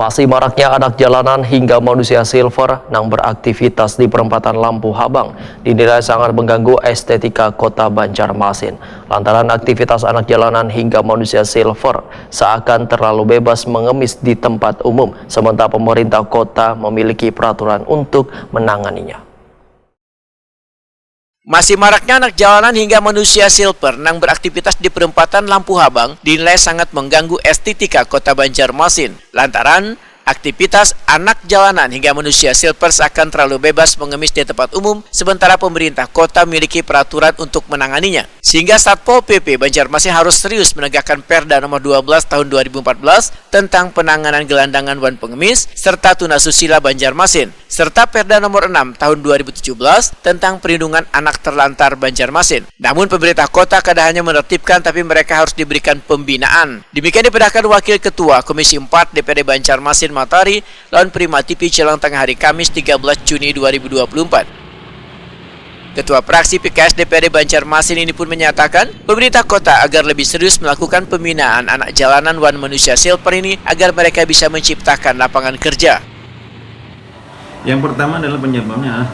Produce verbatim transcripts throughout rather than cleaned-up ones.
Masih maraknya anak jalanan hingga manusia silver nang beraktivitas di perempatan Lampu Habang dinilai sangat mengganggu estetika kota Banjarmasin. Lantaran aktivitas anak jalanan hingga manusia silver seakan terlalu bebas mengemis di tempat umum, sementara pemerintah kota memiliki peraturan untuk menanganinya. Masih maraknya anak jalanan hingga manusia silver nang beraktivitas di perempatan Lampu Habang dinilai sangat mengganggu estetika kota Banjarmasin. Lantaran aktivitas anak jalanan hingga manusia silver seakan terlalu bebas mengemis di tempat umum, sementara pemerintah kota memiliki peraturan untuk menanganinya. Sehingga Satpol P P Banjarmasin harus serius menegakkan Perda Nomor dua belas Tahun dua ribu empat belas tentang penanganan gelandangan wan pengemis, serta tuna susila Banjarmasin, serta Perda Nomor enam Tahun dua ribu tujuh belas tentang perlindungan anak terlantar Banjarmasin. Namun, pemerintah kota kada hanya menertibkan, tapi mereka harus diberikan pembinaan. Demikian dipedahkan Wakil Ketua Komisi empat D P R D Banjarmasin Matahari lawan Prima T V jelang tengah hari Kamis tiga belas Juni dua ribu dua puluh empat. Ketua Fraksi P K S D P R D Banjarmasin ini pun menyatakan, pemerintah kota agar lebih serius melakukan pembinaan anak jalanan wan manusia silver ini agar mereka bisa menciptakan lapangan kerja. Yang pertama adalah penyebabnya adalah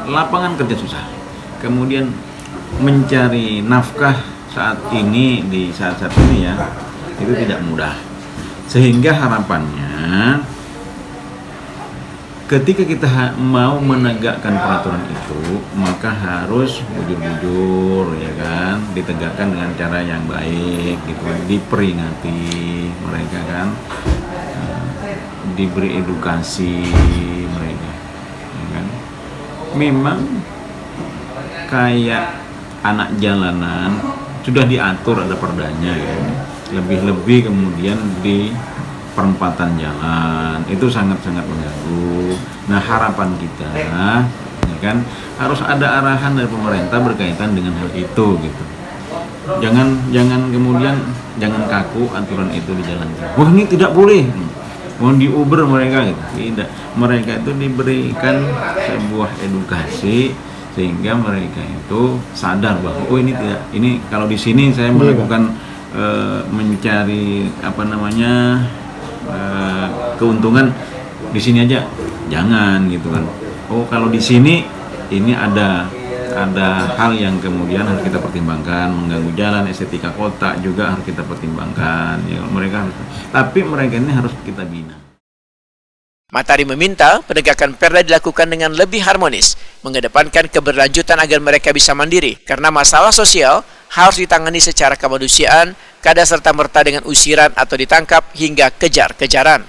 lapangan kerja susah. Kemudian mencari nafkah saat ini, di saat-saat ini ya, itu tidak mudah. Sehingga harapannya ketika kita ha- mau menegakkan peraturan itu, maka harus bujur-bujur, ya kan, ditegakkan dengan cara yang baik gitu kan, diperingati mereka kan. Nah, diberi edukasi mereka, ya kan. Memang kayak anak jalanan sudah diatur, ada perdanya ya. Lebih-lebih kemudian di perempatan jalan itu sangat-sangat mengganggu. Nah, harapan kita ya kan, harus ada arahan dari pemerintah berkaitan dengan hal itu gitu. Jangan jangan kemudian jangan kaku aturan itu dijalankan. Wah, ini tidak boleh. Mau diuber mereka gitu. Tidak. Mereka itu diberikan sebuah edukasi sehingga mereka itu sadar bahwa, oh, ini tidak, ini kalau di sini saya melakukan eh, mencari apa namanya eh, keuntungan, di sini aja jangan gitu kan. Oh, kalau di sini ini ada ada hal yang kemudian harus kita pertimbangkan, mengganggu jalan, estetika kota juga harus kita pertimbangkan. Ya, mereka harus, tapi mereka ini harus kita bina. Matahari meminta penegakan Perda dilakukan dengan lebih harmonis, mengedepankan keberlanjutan agar mereka bisa mandiri, karena masalah sosial harus ditangani secara kemanusiaan, kada serta-merta dengan usiran atau ditangkap hingga kejar-kejaran.